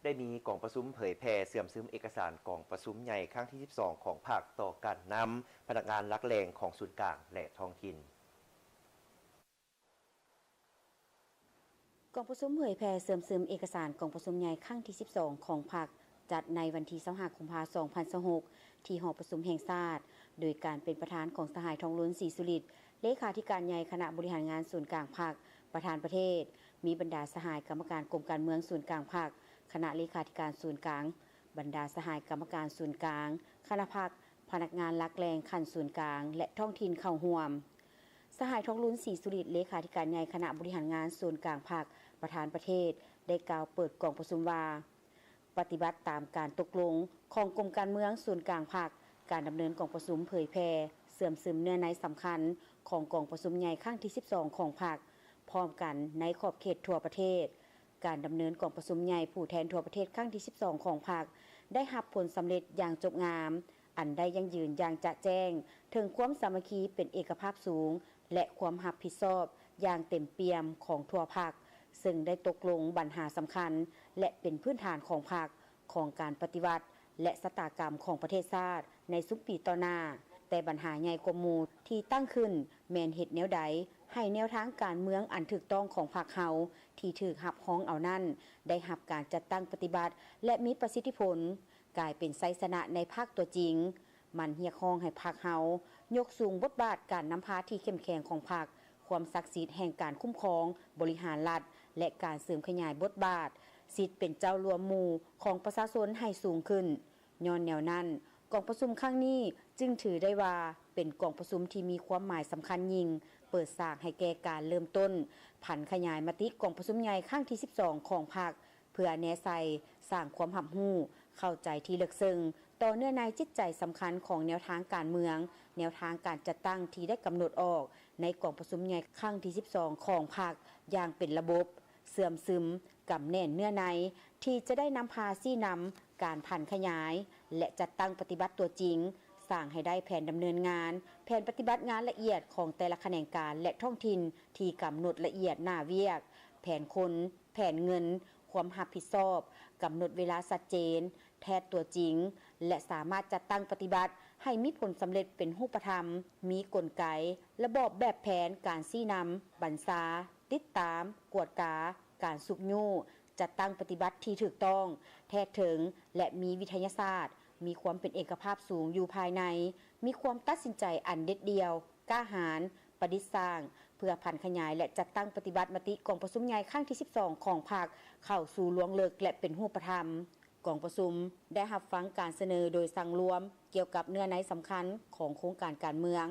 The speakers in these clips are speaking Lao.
ໄດ້ມີກອງປະຊຸມເຜີຍແຜ່ເຊື່ອມຊຶມເອກະສານກອງປະຊຸມໃຫຍ່ຄັ້ງທີສິບສອງຂອງພັກ ຕໍ່ການນຳພະນັກງານຫຼັກແຫຼ່ງຂອງສູນກາງ ແລະ ທ້ອງຖິ່ນ. ກອງປະຊຸມເຜີຍແຜ່ເຊື່ອມຊຶມເອກະສານກອງປະຊຸມໃຫຍ່ຄັ້ງທີສິບສອງຂອງພັກ ຈັດໃນວັນທີຊາວຫ້າ ກຸມພາ ສອງພັນຊາວຫົກ ທີ່ຫໍປະຊຸມແຫ່ງຊາດ ໂດຍການເປັນປະທານຂອງສະຫາຍ ທອງລຸນ ສີສຸລິດ ເລຂາທິການໃຫຍ່ຄະນະບໍລິຫານງານສູນກາງພັກ, ປະທານປະເທດ, ມີບັນດາສະຫາຍກຳມະການກົມການເມືອງສູນກາງພັກ, ຄະນະເລຂາທິການສູນກາງ, ບັນດາສະຫາຍກຳມະການສູນກາງ, ຄະນະພັກ, ພະນັກງານຫຼັກແຫຼ່ງຂັ້ນສູນກາງ ແລະ ທ້ອງຖິ່ນເຂົ້າຮ່ວມ. ສະຫາຍ ທອງລຸນ ສີສຸລິດ ເລຂາທິການໃຫຍ່ຄະນະບໍລິຫານງານສູນກາງພັກ, ປະທານປະເທດ ໄດ້ກ່າວເປີດກອງປະຊຸມວ່າ, ປະຕິບັດຕາມການຕົກລົງຂອງກົມການເມືອງສູນກາງພັກ, ການດຳເນີນກອງປະຊຸມເຜີຍແຜ່ເຊື່ອມຊຶມເນື້ອໃນສຳຄັນຂອງກອງປະຊຸມໃຫຍ່ຄັ້ງທີສິບສອງຂອງພັກ, ພ້ອມກັນໃນຂອບເຂດທົ່ວປະເທດ. ການດຳເນີນກອງປະຊຸມໃຫຍ່ຜູ້ແທນທົ່ວປະເທດຄັ້ງທີສິບສອງຂອງພັກ ໄດ້ຮັບຜົນສຳເລັດຢ່າງຈົບງາມ, ອັນໄດ້ຢັ້ງຢືນຢ່າງຈະແຈ້ງເຖິງຄວາມສາມັກຄີເປັນເອກະພາບສູງ ແລະ ຄວາມຮັບຜິດຊອບຢ່າງເຕັມປ່ຽມຂອງທົ່ວພັກ, ເຊິ່ງໄດ້ຕົກລົງບັນຫາສຳຄັນ ແລະ ເປັນພື້ນຖານຂອງພັກ, ຂອງການປະຕິວັດ ແລະ ຊະຕາກຳຂອງປະເທດຊາດໃນຊຸມປີຕໍ່ໜ້າ. ແຕ່ບັນຫາໃຫຍ່ກວ່າໝູ່ທີ່ຕັ້ງຂຶ້ນ ແມ່ນເຮັດແນວໃດໃຫ້ແນວທາງການເມືອງອັນຖືກຕ້ອງຂອງພັກເຮົາ ທີ່ຖືກຮັບຮອງເອົານັ້ນ ໄດ້ຮັບການຈັດຕັ້ງປະຕິບັດ ແລະ ມີປະສິດທິຜົນ, ກາຍເປັນໄຊຊະນະໃນພັກຕົວຈິງ. ມັນຮຽກຮ້ອງໃຫ້ພັກເຮົາຍົກສູງບົດບາດການນຳພາທີ່ເຂັ້ມແຂງຂອງພັກ, ຄວາມສັກສິດແຫ່ງການຄຸ້ມຄອງບໍລິຫານລັດ ແລະ ການເສີມຂະຫຍາຍບົດບາດສິດເປັນເຈົ້າລວມໝູ່ຂອງປະຊາຊົນໃຫ້ສູງຂຶ້ນ. ຍ້ອນແນວນັ້ນ, ກອງປະຊຸມຄັ້ງນີ້ຈຶ່ງຖືໄດ້ວ່າເປັນກອງປະຊຸມທີ່ມີຄວາມໝາຍສຳຄັນຍິ່ງ, ເປີດສາກໃຫ້ແກ່ການເລີ່ມຕົ້ນຜັນຂະຫຍາຍມະຕິກອງປະຊຸມໃຫຍ່ຄັ້ງທີສິບສອງຂອງພັກ, ເພື່ອແນໃສ່ສ້າງຄວາມຮັບຮູ້ເຂົ້າໃຈທີ່ເລິກເຊິ່ງຕໍ່ເນື້ອໃນຈິດໃຈສຳຄັນຂອງແນວທາງການເມືອງ, ແນວທາງການຈັດຕັ້ງທີ່ໄດ້ກຳນົດອອກໃນກອງປະຊຸມໃຫຍ່ຄັ້ງທີສິບສອງຂອງພັກຢ່າງເປັນລະບົບ, ເຊື່ອມຊຶມ, ກຳແໜ້ນເນື້ອໃນ ທີ່ຈະໄດ້ນຳພາຊີ້ນຳການຜັນຂະຫຍາຍ ແລະ ຈັດຕັ້ງປະຕິບັດຕົວຈິງ, ສ້າງໃຫ້ໄດ້ແຜນດຳເນີນງານ, ແຜນປະຕິບັດງານລະອຽດຂອງແຕ່ລະຂະແໜງການ ແລະ ທ້ອງຖິ່ນທີ່ກຳນົດລະອຽດໜ້າວຽກ, ແຜນຄົນ, ແຜນເງິນ, ຄວາມຮັບຜິດຊອບ, ກຳນົດເວລາຊັດເຈນ, ແທດຕົວຈິງ ແລະ ສາມາດຈັດຕັ້ງປະຕິບັດໃຫ້ມີຜົນສຳເລັດເປັນຮູບປະທຳ, ມີກົນໄກ, ລະບອບແບບແຜນການຊີ້ນຳ, ບັນຊາ, ຕິດຕາມ, ກວດກາ, ການຊຸກຍູ້, ຈັດຕັ້ງປະຕິບັດທີ່ຖືກຕ້ອງ, ແທດເຖິງ ແລະ ມີວິທະຍາສາດ, ມີຄວາມເປັນເອກະພາບສູງຢູ່ພາຍໃນ, ມີຄວາມຕັດສິນໃຈອັນເດັດດ່ຽວ, ກ້າຫານ, ປະດິດສ້າງ, ເພື່ອຜັນຂະຫຍາຍ ແລະ ຈັດຕັ້ງປະຕິບັດມະຕິກອງປະຊຸມໃຫຍ່ຄັ້ງທີສິບສອງຂອງພັກເຂົ້າສູ່ລວງເລິກ ແລະ ເປັນຮູບປະທຳ. ກອງປະຊຸມໄດ້ຮັບຟັງການສະເໜີໂດຍສັງລວມກ່ຽວກັບເນື້ອໃນສຳຄັນຂອງໂຄງການການເມືອງ,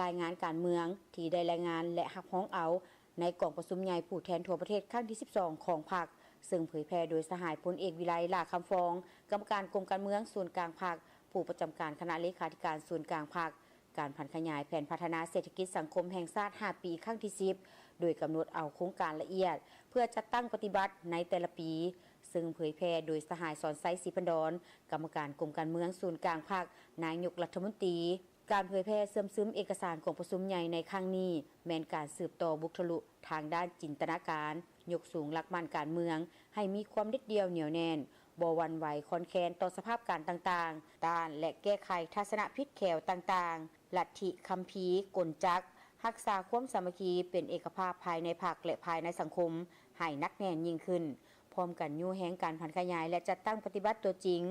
ລາຍງານການເມືອງທີ່ໄດ້ລາຍງານ ແລະ ຮັບຮອງເອົາໃນກອງປະຊຸມໃຫຍ່ຜູ້ແທນທົ່ວປະເທດຄັ້ງທີສິບສອງຂອງພັກ, ເຊິ່ງເຜີຍແຜ່ໂດຍສະຫາຍພົນເອກ ວິໄລ ຫຼ້າຄຳຟອງ, ກຳມະການກົມການເມືອງສູນກາງພັກ, ຜູ້ປະຈຳການຄະນະເລຂາທິການສູນກາງພັກ, ການຜັນຂະຫຍາຍແຜນພັດທະນາເສດຖະກິດສັງຄົມແຫ່ງຊາດຫ້າປີຄັ້ງທີສິບ ໂດຍກຳນົດເອົາໂຄງການລະອຽດເພື່ອຈັດຕັ້ງປະຕິບັດໃນແຕ່ລະປີ, ເຊິ່ງເຜີຍແຜ່ໂດຍສະຫາຍ ສອນໄຊ ສີພັນດອນ, ກຳມະການກົມການເມືອງສູນກາງພັກ, ນາຍົກລັດຖະມົນຕີ. ການເຜີຍແຜ່ເຊື່ອມຊຶມເອກະສານກອງປະຊຸມໃຫຍ່ໃນຄັ້ງນີ້ ແມ່ນການສືບຕໍ່ບຸກທະລຸທາງດ້ານຈິນຕະນາການ, ຍົກສູງຫຼັກໝັ້ນການເມືອງໃຫ້ມີຄວາມເດັດດ່ຽວໜຽວແໜ້ນ, ບໍ່ຫວັ່ນໄຫວຄອນແຄນຕໍ່ສະພາບການຕ່າງໆ, ຕ້ານ ແລະ ແກ້ໄຂທັດສະນະຜິດແຂວຕ່າງໆ, ລັດທິຄຳພີ, ກົນຈັກ, ຮັກສາຄວາມສາມັກຄີເປັນເອກະພາບພາຍໃນພັກ ແລະ ພາຍໃນສັງຄົມໃຫ້ໜັກແໜ້ນຍິ່ງຂຶ້ນ, ພ້ອມກັນຍູ້ແຮງການຜັນຂະຫຍາຍ ແລະ ຈັດຕັ້ງປະຕິບັດຕົວຈິງ,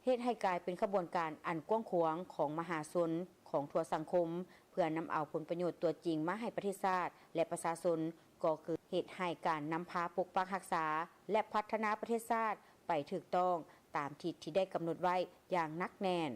ເຮັດໃຫ້ກາຍເປັນຂະບວນການອັນກວ້າງຂວາງຂອງມະຫາຊົນຂອງທົ່ວສັງຄົມ ເພື່ອນຳເອົາຜົນປະໂຫຍດຕົວຈິງມາໃຫ້ປະເທດຊາດ ແລະ ປະຊາຊົນ, ກໍຄືເຮັດໃຫ້ການນຳພາປົກປັກຮັກສາ ແລະ ພັດທະນາປະເທດຊາດໄປຖືກຕ້ອງຕາມທິດທີ່ໄດ້ກຳນົດໄວ້ຢ່າງໜັກແໜ້ນ.